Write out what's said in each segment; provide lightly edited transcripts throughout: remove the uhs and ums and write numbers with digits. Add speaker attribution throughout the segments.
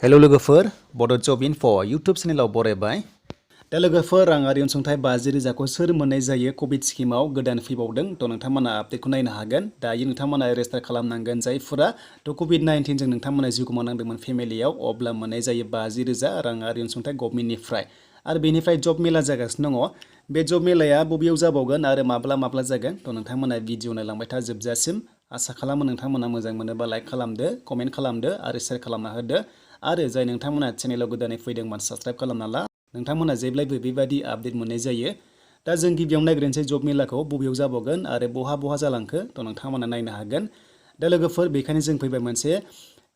Speaker 1: Hello लोगोफोर बड' जब info YouTube चेनेलाव बरायबाय। दा लोगोफोर राङारि अनसुंथाइ 50,000खौ सोर मोननाय जायो कभिड स्किमाव गोदान फैबावदों थ' नोंथांमोना आपडेटखौ नायनो हागोन। दायो नोंथांमोना रेजिस्टार खालामनांगोन जायफोरा कभिड-19 जों नोंथांमोना जिउ गोमानांदोंमोन फेमिलियाव अब्ला मोननाय जायो 50,000 राङारि अनसुंथाइ गभर्नमेन्टनिफ्राय। आरो बेनिफ्राय जब मेला जागासिनो दङ। बे जब मेलाया बबेयाव जाबावगोन आरो माब्ला जागोन थ' नोंथांमोना भिडिअ नायलांबाय था जोबजासिम। आसा खालामो नोंथांमोना मोजां मोनोबा लाइक खालामदो, कमेन्ट खालामदो आरो शेयार खालामना होदो। आरो जाय नोंथांमोना चेनेलाव गोदानै फैदोंमोन साबस्क्राइब खालामना ला, नोंथांमोना जेब्लायबो बेबायदि आपडेट मोननाय जायो। दा जों गिबियाव नायग्रोनोसै जब मेलाखौ बबेयाव जाबावगोन आरो बहा जालांखो थ' नोंथांमोना नायनो हागोन। दा लोगोफोर बेखायनो जों फैबाय मोनसे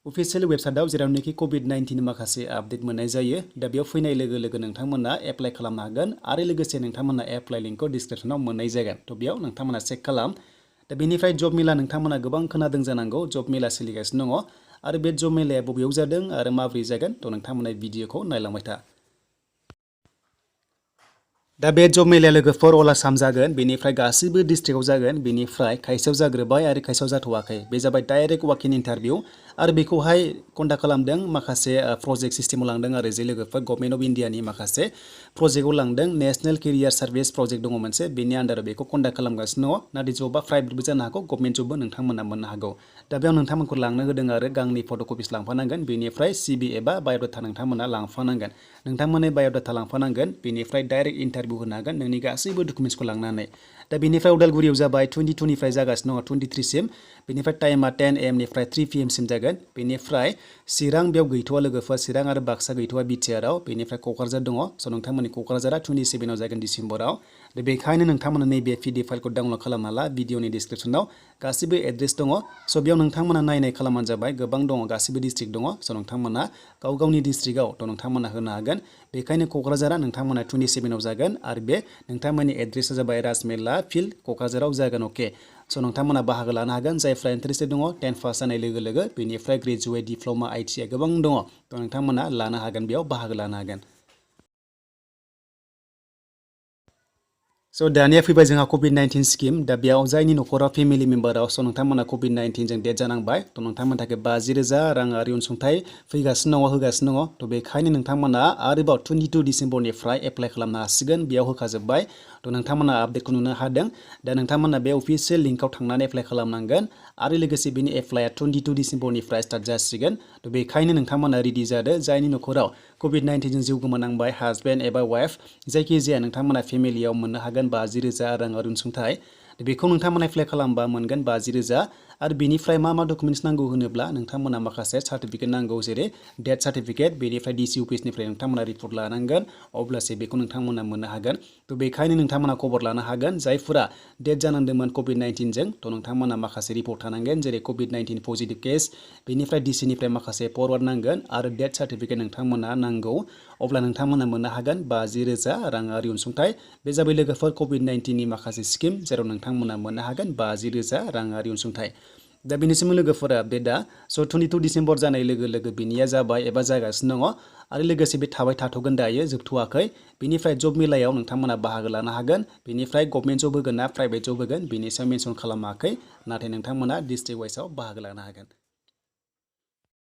Speaker 1: अफिसियेल वेबसाइटआव जेरावनोखि कभिड-19 माखासे आपडेट मोननाय जायो। दा बेयाव फैनाय लोगो लोगो नोंथांमोना एप्लाइ खालामनो हागोन आरो लोगोसे नोंथांमोना एप्लाइ लिंकखौ डिसक्रिपसनाव मोननाय जागोन। थ' बेयाव नोंथांमोना चेक खालाम। दा बेनिफ्राय जब मेला नोंथांमोना गोबां खोनादों जानांगौ जब मेला सोलिगासिनो दङ। आरो बे जब मेलाया बबेयाव जादों आरो माबोरै जागोन थ' नोंथांमोना भिडिअखौ नायलांबाय था। दा बे जब मेलाया लोगोफोर अल आसाम जागोन, बेनिफ्राय गासैबो डिस्ट्रिक्टआव जागोन, बेनिफ्राय खायसेयाव जाग्रोबाय आरो खायसेयाव जाथ'वाखै। बे जाबाय डाइरेक्ट वाक इन इन्टारभिउ आरो बेखौहाय कन्डाक्ट खालामदों माखासे प्रजेक्ट सिस्टेमाव लांदों आरो जे लोगोफोर गभर्नमेन्ट अफ इन्डियानि माखासे प्रजेक्टआव लांदों। नेशनेल केरियार सार्भिस प्रजेक्ट दङ मोनसे, बेनि आन्दाराव बेखौ कन्डाक्ट खालामगासिनो दङ। नाथाय जबा प्राइभेटबो जानो हागौ, गभर्नमेन्ट जबबो नोंथांमोना मोननो हागौ। दा बेयाव नोंथांमोनखौ लांनो होदों आरो गांनै फट'कपिस लांफानांगोन, बेनिफ्राय सिभि एबा बाय'डाटा नोंथांमोना लांफानांगोन। नोंथांमोननि बाय'डाटा लांफानांगोन, बेनिफ्राय डाइरेक्ट इन्टारभिउ होनो हागोन नोंनि गासैबो डकुमेन्ट्सखौ लांनानै। दा बेनिफ्राय उदालगुरियाव जाबाय 22निफ्राय जागासिनो दङ 23सिम। बेनिफ्राय टाइमा 10 AM निफ्राय 3 PM सिम जागोन। बेनिफ्राय चिरां बेयाव गैथ'वा लोगोफोर, चिरां आरो बाक्सा गैथ'वा बिटिआरआव। बेनिफ्राय क'क्राझार दङ, स' नोंथांमोननि क'क्राझारा 27आव जागोन डिसेम्बराव। दा बेखायनो नोंथांमोना नैबे PDF फाइलखौ डाउनलड खालामना ला, भिडिअनि डिसक्रिपसनाव गासिबो एड्रेस दङ। स' बेयाव नोंथांमोना नायनाय खालामबानो जाबाय, गोबां दङ, गासिबो डिस्ट्रिक्ट दङ। स' नोंथांमोना गावनि डिस्ट्रिक्टआव थ' नोंथांमोना होनो हागोन। बेखायनो क'क्राझारा नोंथांमोना 27आव जागोन आरो बे नोंथांमोननि एड्रेसा जाबाय राजमेला फिल्ड क'क्राझाराव जागोन। अके, स' नोंथांमोना बाहागो लानो हागोन जायफ्रा इन्टारेस्टेड दङ। 10 पास जानाय लोगो लोगो बेनिफ्राय ग्रेजुवेट, डिप्ल'मा, ITI गोबां दङ, थ' नोंथांमोना लानो हागोन, बेयाव बाहागो लानो हागोन। स' दानिया फैबाय जोंहा कभिड-19 स्किम। दा बेयाव जायनि न'खराव फेमिलि मेम्बाराव स' नोंथांमोना कभिड-19 जों डेथ जानांबाय थ' नोंथांमोननि थाखाय 50,000 राङारि अनसुंथाइ फैगासिनो दङ, होगासिनो दङ। थ' बेखायनो नोंथांमोना आरोबाव 22 डिसेम्बरनिफ्राय एप्लाइ खालामनो हासिगोन, बेयाव होखाजोब्बाय। थ' नोंथांमोना आपडेटखौ नुनो हादों। दा नोंथांमोना बे अफिसियेल लिंकआव थांनानै एप्लाइ खालामनांगोन आरो लोगोसे बेनि एप्लाइआ 22 डिसेम्बरनिफ्राय स्टार्ट जासिगोन। थ' बेखायनो नोंथांमोना रेडि जादो जायनि न'खराव कभिड-19 जों जिउ गोमानांबाय, हासबेन्ड एबा वाइफ जायखिजाया नोंथांमोना फेमिलियाव मोननो हागोन 50,000 राङारि अनसुंथाइ। बेखौ नोंथांमोना एप्लाइ खालामबा मोनगोन 50,000। आरो बेनिफ्राय मा डकुमेन्ट्स नांगौ होनोब्ला नोंथांमोना माखासे सार्टिफिकेट नांगौ, जेरै डेथ सार्टिफिकेट, बेनिफ्राय DC अफिसनिफ्राय नोंथांमोना रिपर्ट लानांगोन, अब्लासो बेखौ नोंथांमोना मोननो हागोन। थ' बेखायनो नोंथांमोना खबर लानो हागोन जायफोरा डेथ जानांदोंमोन कभिड-19 जों, थ' नोंथांमोना माखासे रिपर्ट थानांगोन जेरै कभिड-19 पजिटिभ केस, बेनिफ्राय DCनिफ्राय माखासे फरवार्ड नांगोन आरो डेथ सार्टिफिकेट नोंथांमोना नांगौ, अब्ला नोंथांमोना मोननो हागोन 50,000 राङारि अनसुंथाइ। बे जाबाय लोगोफोर कभिड-19नि माखासे स्किम जेराव नोंथांमोना मोननो हागोन 50,000 राङारि अनसुंथाइ। दा बेनिसिम लोगोफोरा आपडेटआ स' 22 डिसेम्बर जानाय लोगो लोगो बेनिया जाबाय एबा जागासिनो दङ आरो लोगोसे बे थाबाय थाथ'गोन, दायो जोबथ'वाखै। बेनिफ्राय जब मेलायाव नोंथांमोना बाहागो लानो हागोन। बेनिफ्राय गभर्नमेन्ट जब होगोन ना प्राइभेट जब होगोन बेनि सायाव मेनसन खालामाखै, नाथाय नोंथांमोना डिस्ट्रिक्ट वाइसआव बाहागो लानो हागोन।